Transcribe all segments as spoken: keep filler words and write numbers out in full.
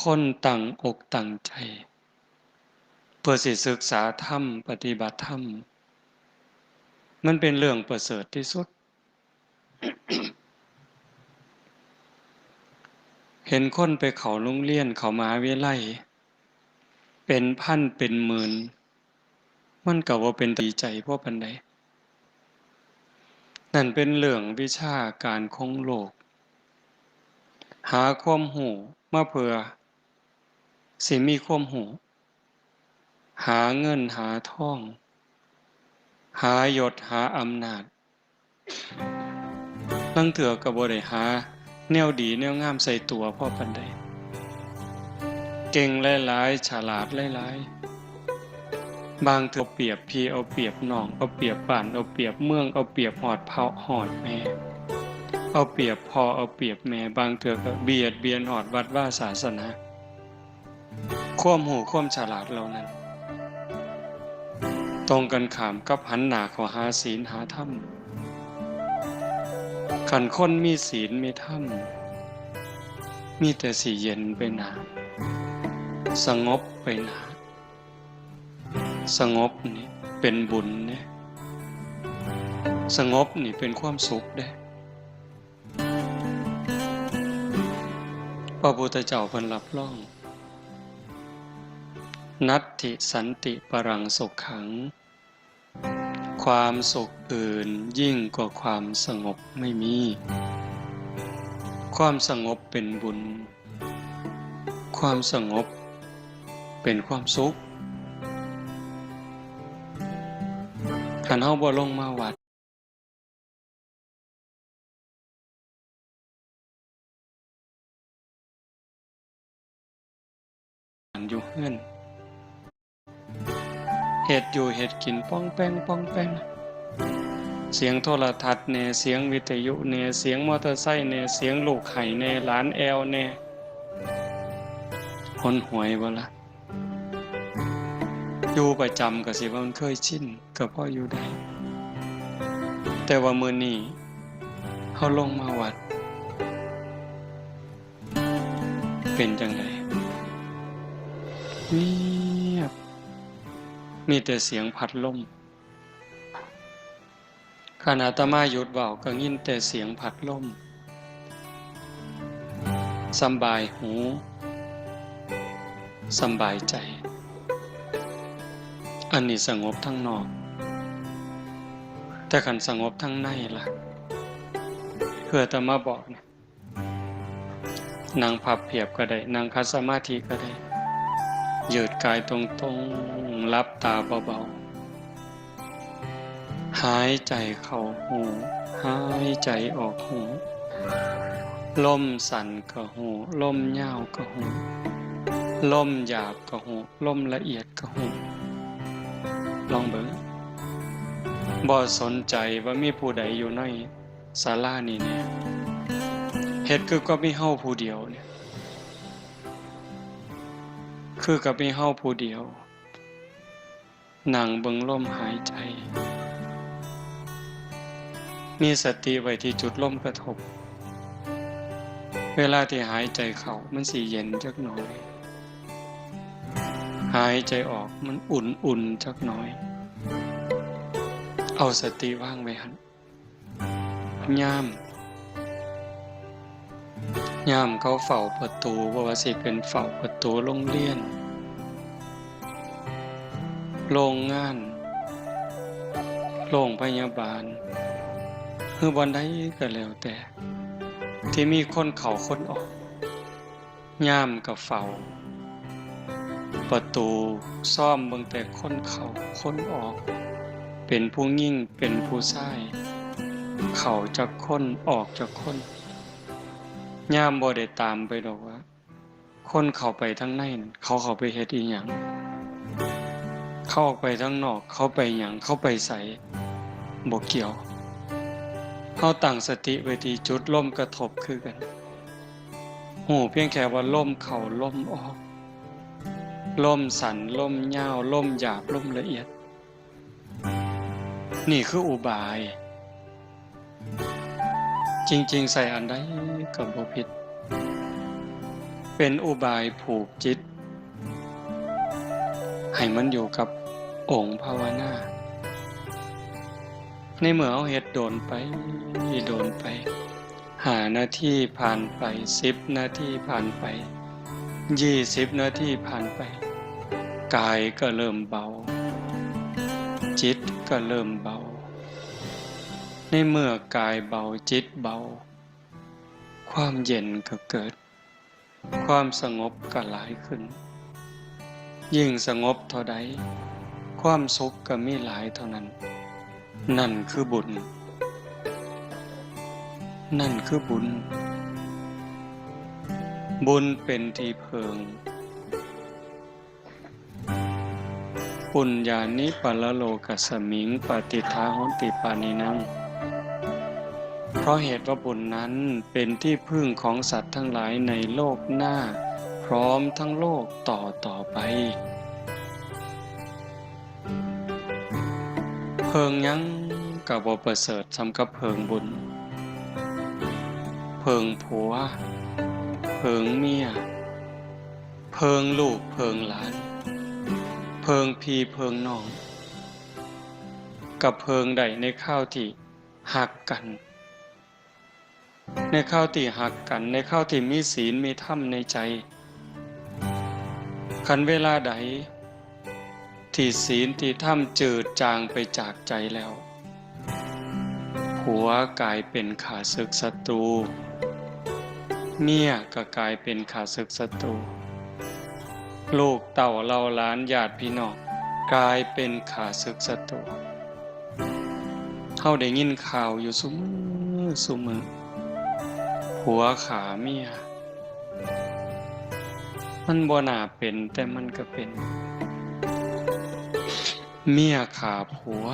คนตั้งอกตั้งใจ เพื่อสิศึกษาธรรม ปฏิบัติธรรม มันเป็นเรื่องประเสริฐที่สุด เห็นคนไปเข้าโรงเรียน เข้ามหาวิทยาลัย เป็นพันเป็นหมื่น มันก็บ่เป็นตาดีใจพอปานใด นั่นเป็นเรื่องวิชาการของโลก หาความรู้มาเพื่อสิมีความรู้ หาเงินหาทอง หายศหาอำนาจ ลางเทื่อก็บ่ได้หาแนวดีแนวงามใส่ตัวพอปานใด เก่งหลายๆ ฉลาดหลายๆ บางเทื่อเอาเปรียบพี่เอาเปรียบน้อง เอาเปรียบบ้านเอาเปรียบเมือง เอาเปรียบฮอดพ่อฮอดแม่ เอาเปรียบพ่อเอาเปรียบแม่ บางเทื่อก็เบียดเบียนฮอดวัดวาศาสนา ความรู้ความฉลาดเหล่านั้น ตรงกันข้ามกับหันหน้าเข้าหาศีลหาธรรม คันคนมีศีลมีธรรม มีแต่สิเย็นไปหน้า สงบไปหน้า สงบนี่เป็นบุญเด้ สงบนี่เป็นความสุขเด้ พระพุทธเจ้าเพิ่นรับรอง นัตถิสันติปรังสุขขัง ความสุขอื่นยิ่งกว่าความสงบไม่มี ความสงบเป็นบุญ ความสงบเป็นความสุข คันเฮาบ่ลงมาวัด อยู่เฮือน เฮ็ดอยู่เฮ็ดกินป้องแป้งป้องแป้ง เสียงโทรทัศน์แน่ เสียงวิทยุแน่ เสียงมอเตอร์ไซค์แน่ เสียงลูกไห้แน่ หลานแอ่วแน่ หนหวยบ่ล่ะ อยู่ประจำก็สิว่ามันเคยชิน ก็พออยู่ได้ แต่ว่ามื้อนี้เฮาลงมาวัด เป็นจั่งใด เงียบ มีแต่เสียงพัดลม คันอาตมาหยุดเว้าก็ยินแต่เสียงพัดลม สำบายหู สำบายใจ อันนี้สงบทางนอก แต่คันสงบทางในล่ะ คืออาตมาบอกเนี่ย นั่งพับเพียบก็ได้ นั่งขัดสมาธิก็ได้ ยืดกายตรงๆ หลับตาเบาๆ หายใจเข้าฮู้ หายใจออกฮู้ ลมสั้นก็ฮู้ ลมยาวก็ฮู้ ลมหยาบก็ฮู้ ลมละเอียดก็ฮู้ ลองเบิ่ง บ่สนใจว่ามีผู้ใดอยู่ในศาลานี่แน่ เฮ็ดคือกับมีเฮาผู้เดียวเนี่ย คือกับมีเฮาผู้เดียว นั่งเบิ่งลมหายใจ มีสติไว้ที่จุดลมกระทบ เวลาที่หายใจเข้ามันสิเย็นจักหน่อย หายใจออกมันอุ่นๆจักหน่อย เอาสติวางไว้หั่น ยาม ยามเขาเฝ้าประตู บ่ว่าสิเป็นเฝ้าประตูโรงเรียน โรงงาน โรงพยาบาล หรือบ่อนใดก็แล้วแต่ ที่มีคนเข้าคนออก ยามก็เฝ้าประตู ซอมเบิ่งแต่คนเข้าคนออก เป็นผู้หญิงเป็นผู้ชาย เข้าจักคนออกจักคน ยามบ่ได้ตามไปดอกว่า คนเข้าไปทางในนั่น เขาเข้าไปเฮ็ดอิหยัง เขาออกไปทางนอก เขาไปหยัง เขาไปไส บ่เกี่ยว เฮาตั้งสติไว้ที่จุดลมกระทบคือกัน ฮู้เพียงแค่ว่าลมเข้าลมออก ลมสั้นลมยาว ลมหยาบลมละเอียด นี่คืออุบาย จริงๆ ใส่อันใดก็บ่ผิด เป็นอุบายผูกจิต ให้มันอยู่กับองค์ภาวนา ในเมื่อเฮาเฮ็ดโดนไป โดนไป ห้านาทีผ่านไป สิบนาทีผ่านไป ยี่สิบนาทีผ่านไป กายก็เริ่มเบา จิตก็เริ่มเบา ในเมื่อกายเบา จิตเบา ความเย็นก็เกิด ความสงบก็หลายขึ้น ยิ่งสงบเท่าใด ความสุขก็มีหลายเท่านั้น นั่นคือบุญ นั่นคือบุญ บุญเป็นที่เพิ่ง ปุญญานิ ปรโลกัสมิง ปาติฏฐาโหติ ปาณินัง เพราะเหตุว่าบุญนั้นเป็นที่พึ่งของสัตว์ทั้งหลายในโลกหน้า พร้อมทั้งโลกต่อต่อไป เพิ่งหยังก็บ่ประเสริฐส่ำกับเพิ่งบุญ เพิ่งผัว เพิ่งเมีย เพิ่งลูกเพิ่งหลาน เพิ่งพี่เพิ่งน้อง ก็เพิ่งได้ในคราวที่ฮักกัน ในคราวที่ฮักกัน ในคราวที่มีศีลมีธรรมในใจ คันเวลาใด ที่ศีลที่ธรรมจืดจางไปจากใจแล้ว ผัวกลายเป็นข้าศึกศัตรู เมียก็กลายเป็นข้าศึกศัตรู ลูกเต้าเหล่าหลานญาติพี่น้องกลายเป็นข้าศึกศัตรู เฮาได้ยินข่าวอยู่ซุมื้อซุมื้อ ผัวฆ่าเมีย มันบ่น่าเป็น แต่มันก็เป็น เมียฆ่าผัว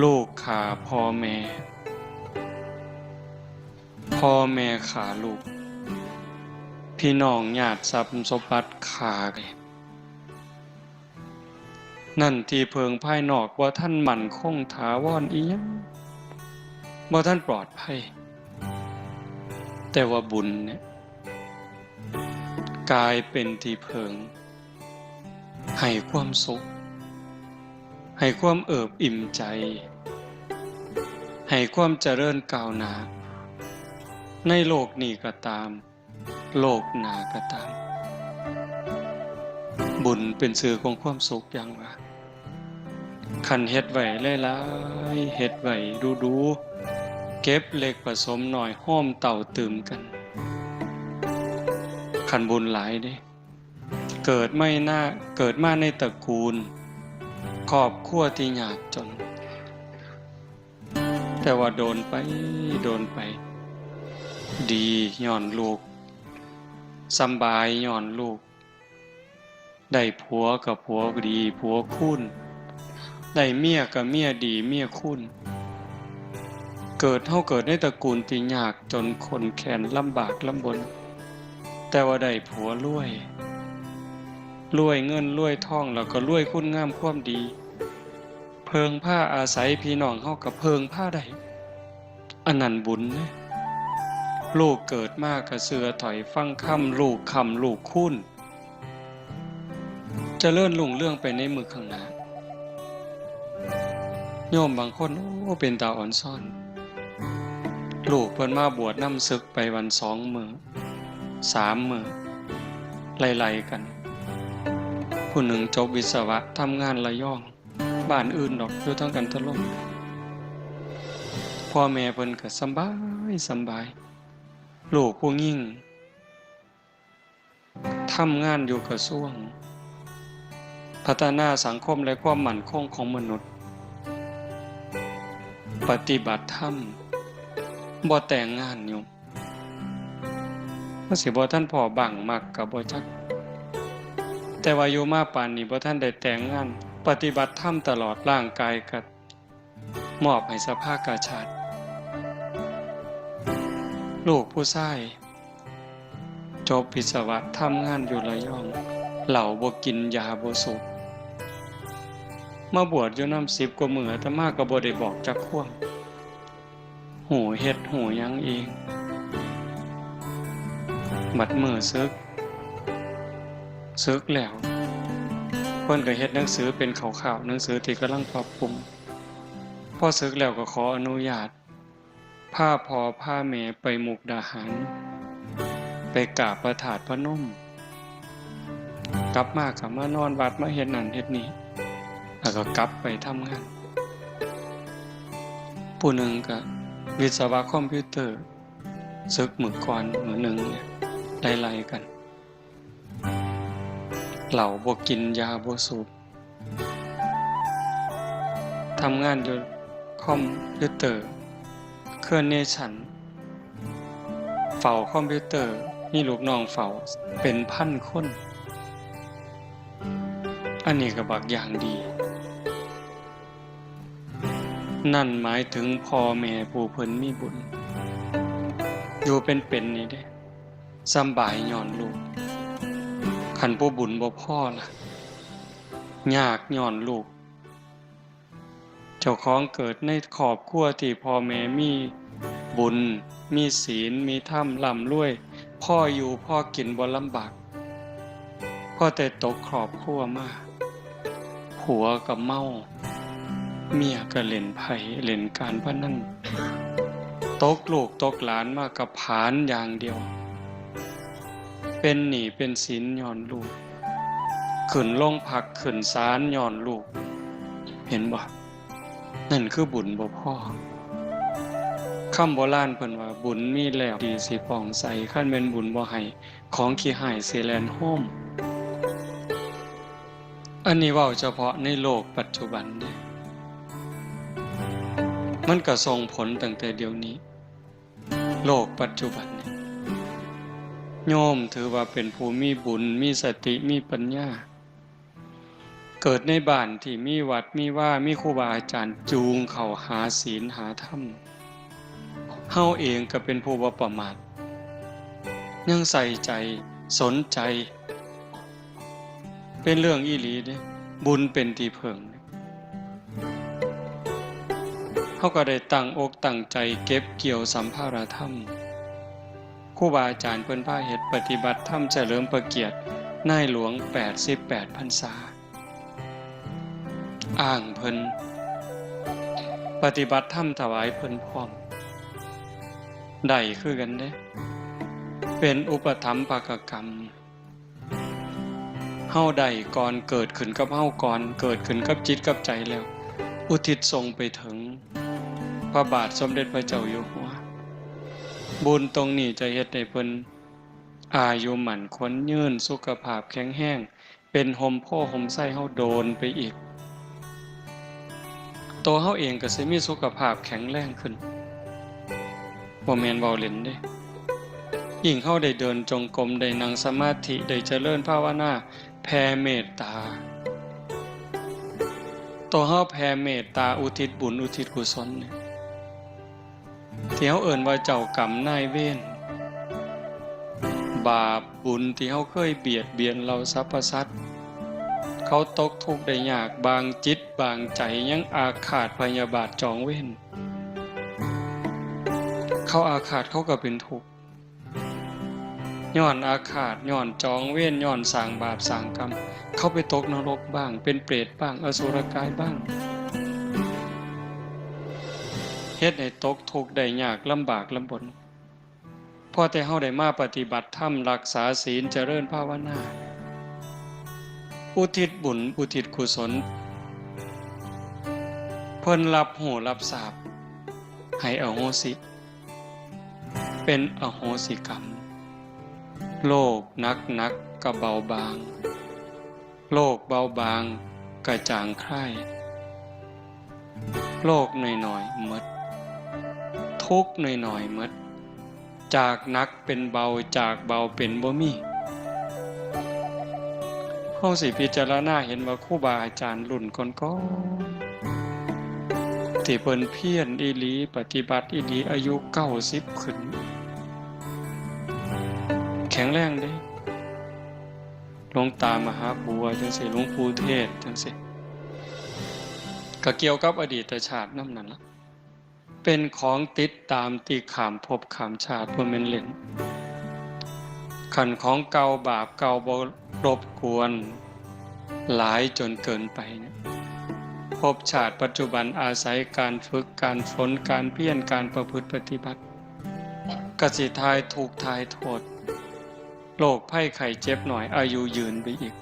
ลูกฆ่าพ่อแม่ พ่อแม่ฆ่าลูก พี่น้องญาติทรัพย์สมบัติฆ่ากัน นั่นที่เพิ่งภายนอกบ่ทันมั่นคงถาวรอิหยัง บ่ทันปลอดภัย แต่ว่าบุญเนี่ย กลายเป็นที่เพิ่ง ให้ความสุข ให้ความเอิบอิ่มใจ ให้ความเจริญก้าวหน้า ในโลกนี้ก็ตาม โลกหน้าก็ตาม บุญเป็นชื่อของความสุขอย่างว่า คันเฮ็ดไว้หลายๆ เฮ็ดไว้ดูๆ เก็บเล็กผสมน้อย โฮมเต้าตื่มกัน คันบุญหลายเด้ เกิดไม่น่า เกิดมาในตระกูล ครอบครัวที่ยากจน แต่ว่าโดนไป โดนไป ดีย้อนลูก สำบายย้อนลูก ได้ผัวก็ผัวดี ผัวคูณ ได้เมียก็เมียดี เมียคูณ เกิด เฮาเกิดในตระกูลที่ยากจนข้นแค้นลำบากลำบน แต่ว่าได้ผัวรวย รวยเงินรวยทอง แล้วก็รวยคุณงามความดี เพิ่งพาอาศัยพี่น้องเฮาก็เพิ่งพาได้ อันนั้นบุญเด้ ลูกเกิดมาก็เชื่อถ้อยฟังคำ ลูกค้ำลูกคูณ เจริญรุ่งเรืองไปในมื้อข้างหน้า โยมบางคน โอ้ เป็นตาอ่อนซ้อน ลูกเพิ่นมาบวชนำสึกไปวันสองมื้อ สามมื้อ ไล่ๆ กัน ผู้หนึ่งจบวิศวะ ทำงานระยอง บ้านอื่นดอก อยู่ทางกันทะล่ม พ่อแม่เพิ่นก็สำบาย สำบาย ลูกผู้หญิง ทำงานอยู่กระทรวง พัฒนาสังคมและความมั่นคงของมนุษย์ ปฏิบัติธรรม บ่แต่งงานอยู่ มันสิบ่ทันพ้อบั้งมักก็บ่จัก แต่ว่าอยู่มาปานนี้บ่ทันได้แต่งงาน ปฏิบัติธรรมตลอด ร่างกายก็มอบให้สภากาชาด ลูกผู้ชาย จบวิศวะ ทำงานอยู่ระยอง เหล้าบ่กิน ยาบ่สูบ มาบวชอยู่นำสิบกว่ามื้อ อาตมาก็บ่ได้บอกจักความ ฮู้เฮ็ดฮู้หยังเอง บัดมื้อสึก สึกแล้ว เพิ่นก็เฮ็ดหนังสือเป็นคร่าวๆ หนังสือที่กำลังปรับปรุง พอสึกแล้วก็ขออนุญาต พาพ่อพาแม่ไปมุกดาหาร ไปกราบพระธาตุพนม กลับมาก็มานอนวัด มาเฮ็ดนั่นเฮ็ดนี่ แล้วก็กลับไปทำงาน ผู้หนึ่งก็วิศวะคอมพิวเตอร์ สึกมื้อก่อนมื้อหนึ่งเนี่ย ไล่ๆ กัน เหล้าบ่กิน ยาบ่สูบ ทำงานอยู่คอมพิวเตอร์ เครือเนชั่น เฝ้าคอมพิวเตอร์ มีลูกน้องเฝ้าเป็นพันคน อันนี้ก็บักอย่างดี นั่นหมายถึงพ่อแม่ผู้เพิ่นมีบุญ อยู่เป็นๆ นี่เด้ สำบายย้อนลูก คันผู้บุญบ่พอล่ะ ยากย้อนลูก เจ้าของเกิดในครอบครัวที่พ่อแม่มีบุญ มีศีล มีธรรม ร่ำรวย พออยู่พอกิน บ่ลำบาก พอแต่ตกครอบครัวมา ผัวก็เมา เมียก็เล่นไพ่เล่นการพนัน ตกลูกตกหลานมาก็ผลาญอย่างเดียว เป็นหนี้เป็นสินย้อนลูก ขึ้นโรงพักขึ้นศาลย้อนลูก เห็นบ่ นั่นคือบุญบ่พอ คำโบราณเพิ่นว่า บุญมีแล้วดีสิผ่องใส คันแม่นบุญบ่ให้ ของขี้ฮ้ายสิแล่นโฮม อันนี้เว้าเฉพาะในโลกปัจจุบันเด้ มันก็ส่งผลตั้งแต่เดี๋ยวนี้ โลกปัจจุบันนี่ โยมถือว่าเป็นผู้มีบุญ มีสติ มีปัญญา เกิดในบ้านที่มีวัดมีวา มีครูบาอาจารย์จูงเข้าหาศีลหาธรรม เฮาเองก็เป็นผู้บ่ประมาท ยังใส่ใจ สนใจ เป็นเรื่องอีหลีเด้ บุญเป็นที่เพิ่ง เฮาก็ได้ตั้งอกตั้งใจเก็บเกี่ยวสัมภาระธรรม ครูบาอาจารย์เพิ่นพาเฮ็ดปฏิบัติธรรมเฉลิมพระเกียรตินายหลวงแปดสิบแปดพรรษา อ้างเพิ่น ปฏิบัติธรรมถวายเพิ่นพร้อม ได้คือกันเด้ เป็นอุปถัมภกกรรม เฮาได้ก่อน เกิดขึ้นกับเฮาก่อน เกิดขึ้นกับจิตกับใจแล้ว อุทิศส่งไปถึงพระบาทสมเด็จพระเจ้าอยู่หัว บุญตรงนี้จะเฮ็ดให้เพิ่นอายุมั่นขวัญยืน สุขภาพแข็งแรง เป็นฮ่มโพธิ์ฮ่มไทรเฮาโดนไปอีก ตัวเฮาเองก็สิมีสุขภาพแข็งแรงขึ้น บ่แม่นเว้าเล่นเด้ ยิ่งเฮาได้เดินจงกรม ได้นั่งสมาธิ ได้เจริญภาวนา แผ่เมตตา ตัวเฮาแผ่เมตตา อุทิศบุญ อุทิศกุศลเนี่ย ที่เฮาเอิ้นว่าเจ้ากรรมนายเวร บาปบุญที่เฮาเคยเบียดเบียนเหล่าสรรพสัตว์ เขาตกทุกข์ได้ยาก บางจิตบางใจยังอาฆาตพยาบาทจองเวร เขาอาฆาตเขาก็เป็นทุกข์ ย้อนอาฆาต ย้อนจองเวร ย้อนสร้างบาปสร้างกรรม เขาไปตกนรกบ้าง เป็นเปรตบ้าง อสุรกายบ้าง เฮ็ดให้ตกทุกข์ได้ยาก ลำบากลำบน พอแต่เฮาได้มาปฏิบัติธรรม รักษาศีล เจริญภาวนา อุทิศบุญ อุทิศกุศล เพิ่นรับรู้รับทราบ ให้อโหสิ เป็นอโหสิกรรม โรคหนักๆ ก็เบาบาง โรคเบาบางก็จางคลาย โรคน้อยๆ หมด ทุกข์น้อยๆ หมด จากหนักเป็นเบา จากเบาเป็นบ่มี เฮาสิพิจารณาเห็นว่าครูบาอาจารย์รุ่นก่อนๆ ที่เพิ่นเพียรอีหลี ปฏิบัติอีหลี อายุเก้าสิบขึ้น แข็งแรงเด้ หลวงตามหาบัวจั่งซี้ หลวงปู่เทศจั่งซี้ ก็เกี่ยวกับอดีตชาตินำนั่นล่ะ เป็นของติดตามที่ข้ามภพข้ามชาติ บ่แม่นเล่น ขันของเก่าบาปเก่าบ่รบกวนหลายจนเกินไปเนี่ย ภพชาติปัจจุบันอาศัยการฝึก การฝน การเพียร การประพฤติปฏิบัติ กสิทายทุกข์ทายโทษ โรคภัยไข้เจ็บหน่อย อายุยืนไปอีก